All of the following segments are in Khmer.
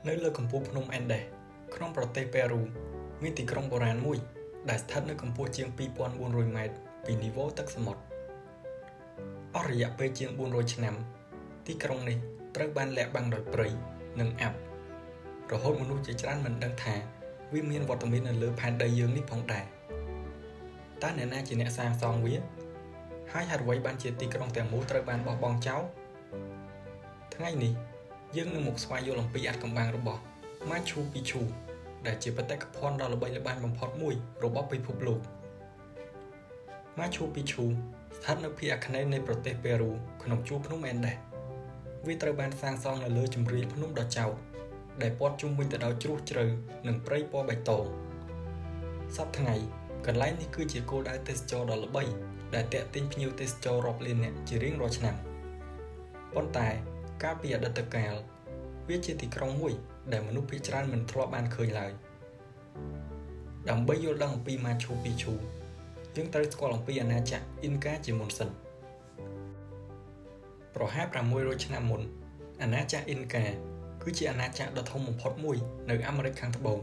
នៅលើកំពូលភ្នំអេនដេសក្នុងប្រទេសប៉េរូមានទីក្រុងបុរាណមួយដែលស្ថិតនៅកម្ពស់ជាង2400ម៉ែត្រពីនីវ៉ូទឹកសមុទ្រអស់រយៈពេលជាង400ឆ្នាំទីក្រុងនេះត្រូវបានលាក់បាំងដោយព្រៃនិងអាប់រហូតមនុស្សជាច្រើនមិនដឹងថាវាមានវត្តមាននៅលើផែនដីយើងនេះផងដែរតើអ្នកណាជាអ្នកសាងសង់វាហើយហេតុអ្វីបានជាទីក្រុងទាំងមូលត្រូវបានបោះបង់ចោលថ្ងៃនេះយើងនឹងមកស្វែងយល់អំពីអាថ៌កំបាំងរបស់ម៉ាឈូពីឈូដែលជាបេតិកភណ្ឌដ៏ល្បីល្បាញបំផុតមួយរបស់ពិភពលោកម៉ាឈូពីឈូស្ថិតនៅភាគអាគ្នេយ៍នៃប្រទេសប៉េរូក្នុងជួរភ្នំអេនដេសវាត្រូវបានសាងសង់នៅលើជម្រាលភ្នំដ៏ចោទដែលព័ទ្ធជុំវិញទៅដោយជ្រោះជ្រៅនិងព្រៃពណ៌បៃតងសព្វថ្ងៃកន្លែងនេះគឺជាគោលដៅទេសចរដ៏ល្បីដែលទាក់ទាញភ្ញៀវទេសចររាប់លាននាក់ជារៀងរាល់ឆ្នាំប៉ុន្តែកាលពីអតីតកាលវាជាទីក្រុងមួយដែលមនុស្សភាគច្រើនមិនធ្លាប់បានឃើញឡើយដើម្បីយល់ដឹងអំពីម៉ាឈូពីឈូយើងត្រូវស្គាល់អំពីអាណាចក្រអ៊ីនកាជាមុនសិនប្រហែល600ឆ្នាំមុនអាណាចក្រអ៊ីនកាគឺជាអាណាចក្រដ៏ធំបំផុតមួយនៅអាមេរិកខាងត្បូង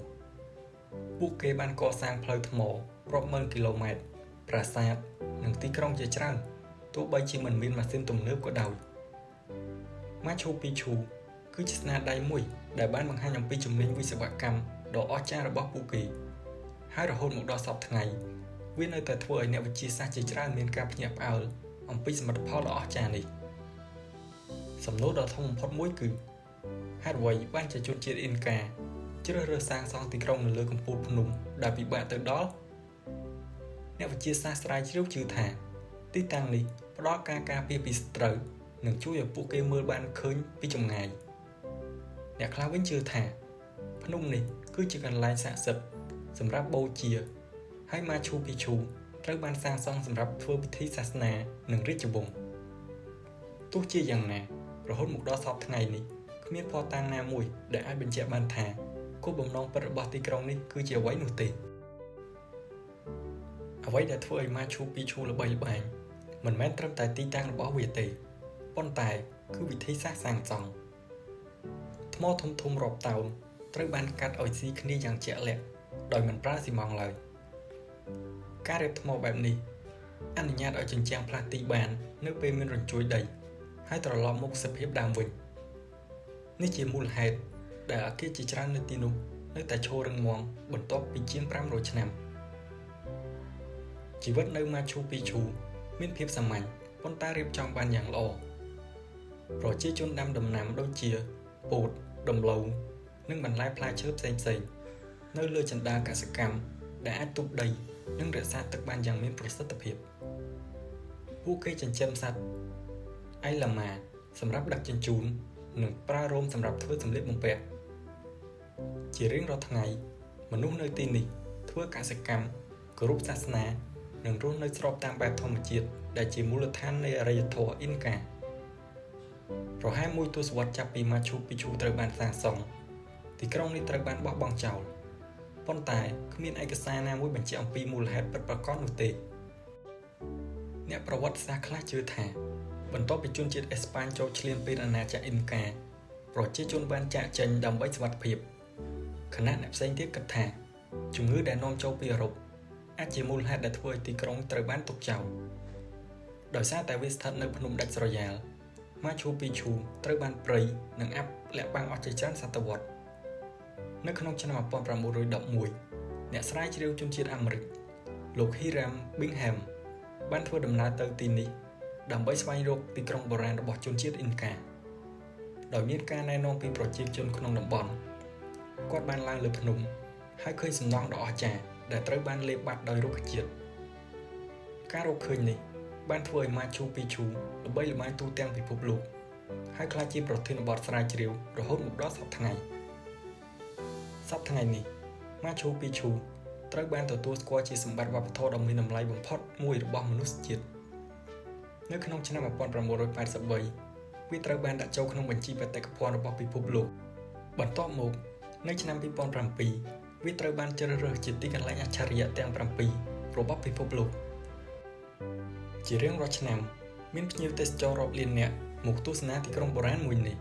ពួកគេបានកសាងផ្លូវថ្មរាប់ម៉ឺនគីឡូម៉ែត្រប្រាសាទនិងទីក្រុងជាច្រើនទោះបីជាមិនមានម៉ាស៊ីនទំនើបក៏ដោយម៉ាឈូពីឈូគឺជាស្នាដៃមួយដែលបានបង្ហាញអំពីជំនាញវិស្វកម្មដ៏អស្ចារ្យរបស់ពួកគេហើយរហូតមកដល់សព្វថ្ងៃវានៅតែធ្វើឲ្យអ្នកវិទ្យាសាស្ត្រជាច្រើនមានការភ្ញាក់ផ្អើលអំពីសមិទ្ធផលដ៏អស្ចារ្យនេះសំណួរដ៏ធំបំផុតមួយគឺហេតុអ្វីបានជាជនជាតិអ៊ីនកាជ្រើសរើសសាងសង់ទីក្រុងនៅលើកំពូលភ្នំដែលពិបាកទៅដល់អ្នកវិទ្យាសាស្ត្រស្រាវជ្រាវជឿថាទីតាំងនេះផ្ដល់ការការពារពីសត្រូវនិងជួយឲ្យពួកគេមើលបានឃើញពីចម្ងាយអ្នកខ្លះវិញជឿថាភ្នំនេះគឺជាកន្លែងស័ក្តិសិទ្ធិសម្រាប់បូជាហើយម៉ាឈូពីឈូត្រូវបានសាងសង់សម្រាប់ធ្វើពិធីសាសនានិងរាជវង្សទោះជាយ៉ាងណារហូតមកដល់សព្វថ្ងៃនេះគ្មានភស្តុតាងណាមួយដែលអាចបញ្ជាក់បានថាគោលបំណងពិតរបស់ទីក្រុងនេះគឺជាអ្វីនោះទេអ្វីដែលធ្វើឲ្យម៉ាឈូពីឈូល្បីល្បាញមិនមែនត្រឹមតែទីតាំងរបស់វាទេប៉ុន្តែគឺវិធីសាស្ត្រសាងសង់ថ្មធំធំរាប់តោនត្រូវបានកាត់ឲ្យស៊ីគ្នាយ៉ាងជាក់លាក់ដោយមិនប្រើស៊ីម៉ងត៍ឡើយការរៀបថ្មបែបនេះអនុញ្ញាតឲ្យជញ្ជាំងផ្លាស់ទីបាននៅពេលមានរញ្ជួយដីហើយត្រឡប់មកសភាពដើមវិញនេះជាមូលហេតុដែលអគារជាច្រើននៅទីនោះនៅតែឈររឹងមាំបន្ទាប់ពីជាង500ឆ្នាំជីវិតនៅម៉ាឈូពីឈូមានភាពសាមញ្ញប៉ុន្តែរៀបចំបានយ៉ាងល្អប្រជាជនដាំដំណាំដូចជាពោតដំឡូងនិងបន្លែផ្លែឈើផ្សេងៗនៅលើជណ្ដើរកសិកម្មដែលអាចទប់ដីនិងរក្សាទឹកបានយ៉ាងមានប្រសិទ្ធភាពពួកគេចិញ្ចឹមសត្វអៃឡាម៉ាសម្រាប់ដឹកជញ្ជូននិងប្រើរោមសម្រាប់ធ្វើសម្លៀកបំពាក់ជារៀងរាល់ថ្ងៃមនុស្សនៅទីនេះធ្វើកសិកម្មគោរពសាសនានិងរស់នៅស្របតាមបែបធម្មជាតិដែលជាមូលដ្ឋាននៃអរិយធម៌អ៊ីនកាប្រហែលមួយទសវត្សរ៍ចាប់ពីម៉ាឈូពីឈូត្រូវបានសាងសង់ទីក្រុងនេះត្រូវបានបោះបង់ចោលប៉ុន្តែគ្មានឯកសារណាមួយបញ្ជាក់អំពីមូលហេតុពិតប្រាកដនោះទេអ្នកប្រវត្តិសាស្ត្រខ្លះជឿថាបន្ទាប់ពីជនជាតិអេស្ប៉ាញចូលឈ្លានពានអាណាចក្រអ៊ីនកាប្រជាជនបានចាកចេញដើម្បីសុវត្ថិភាពខណៈអ្នកផ្សេងទៀតគិតថាជំងឺដែលនាំចូលពីអឺរ៉ុបអាចជាមូលហេតុដែលធ្វើឲ្យទីក្រុងត្រូវបានទុកចោលដោយសារតែវាស្ថិតនៅភ្នំដាច់ស្រយាលម៉ាឈូពីឈូត្រូវបានព្រៃនិងអាប់លាក់បាំងអស់ជាច្រើនសតវត្សនៅក្នុងឆ្នាំ1911អ្នកស្រាវជ្រាវជនជាតិអាមេរិកលោក Hiram Bingham បានធ្វើដំណើរទៅទីនេះដើម្បីស្វែងរកទីក្រុងបុរាណរបស់ជនជាតិអ៊ីនកាដោយមានការណែនាំពីប្រជាជនក្នុងតំបន់គាត់បានឡើងលើភ្នំហើយឃើញសំណង់ដ៏អស្ចារ្យដែលត្រូវបានលេបបាត់ដោយរុក្ខជាតិការរកឃើញនេះបានធ្វើឲ្យម៉ាឈូពីឈូល្បីល្បាញទូទាំងពិភពលោកហើយក្លាយជាប្រធានបទស្រាវជ្រាវរហូតមកដល់សព្វថ្ងៃសព្វថ្ងៃនេះម៉ាឈូពីឈូត្រូវបានទទួលស្គាល់ជាសម្បត្តិវប្បធម៌ដ៏មានតម្លៃបំផុតមួយរបស់មនុស្សជាតិនៅក្នុងឆ្នាំ1983វាត្រូវបានដាក់ចូលក្នុងបញ្ជីបេតិកភណ្ឌរបស់ពិភពលោកបន្ទាប់មកនៅឆ្នាំ2007វាត្រូវបានជ្រើសរើសជាទីកន្លែងអច្ឆរិយៈទាំង7របស់ពិភពលោកជារៀងរាល់ឆ្នាំមានភ្ញៀវទេសចររាប់លាននាក់មកទស្សនាទីក្រុងបុរាណមួយនេះ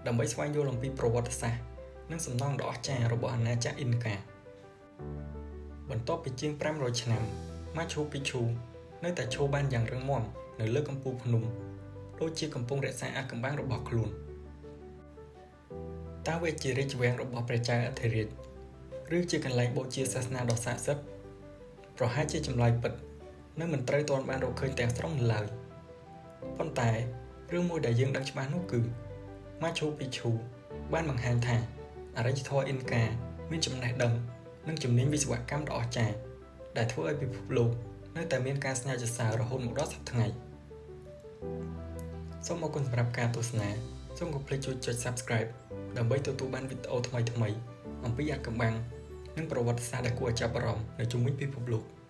ដើម្បីស្វែងយល់អំពីប្រវត្តិសាស្ត្រ និងសំណង់ដ៏អស្ចារ្យរបស់អាណាចក្រអ៊ីនកាបន្ទាប់ពីជាង500ឆ្នាំម៉ាឈូពីឈូនៅតែឈរបានយ៉ាងរឹងមាំនៅលើកំពូលភ្នំដូចជាកំពុងរក្សាអាថ៌កំបាំងរបស់ខ្លួនតើវាជារាជវាំងរបស់ព្រះចៅអធិរាជឬជាកន្លែងបូជាសាសនាដ៏ស័ក្តិសិទ្ធិប្រហែលជាចម្លើយពិតនៅមិនត្រូវទាន់បានរកឃើញទាំងស្រុងនៅឡើយប៉ុន្តែរឿងមួយដែលយើងដឹងច្បាស់នោះគឺម៉ាឈូពីឈូបានបង្ហាញថាអរិយធម៌អ៊ីនកាមានចំណេះដឹងនិងជំនាញវិស្វកម្មដ៏អស្ចារ្យដែលធ្វើឲ្យពិភពលោកនៅតែមានការស្ងើចសរសើររហូតមកដល់សព្វថ្ងៃសូមអរគុណសម្រាប់ការទស្សនាសូមកុំភ្លេចជួយចុច Subscribe ដើម្បីទទួលបានវីដេអូថ្មីៗអំពីអាថ៌កំបាំងនិងប្រវត្តិសាស្ត្រដែលគួរឲ្យចាប់អារម្មណ៍នៅជុំវិញពិភពលោក។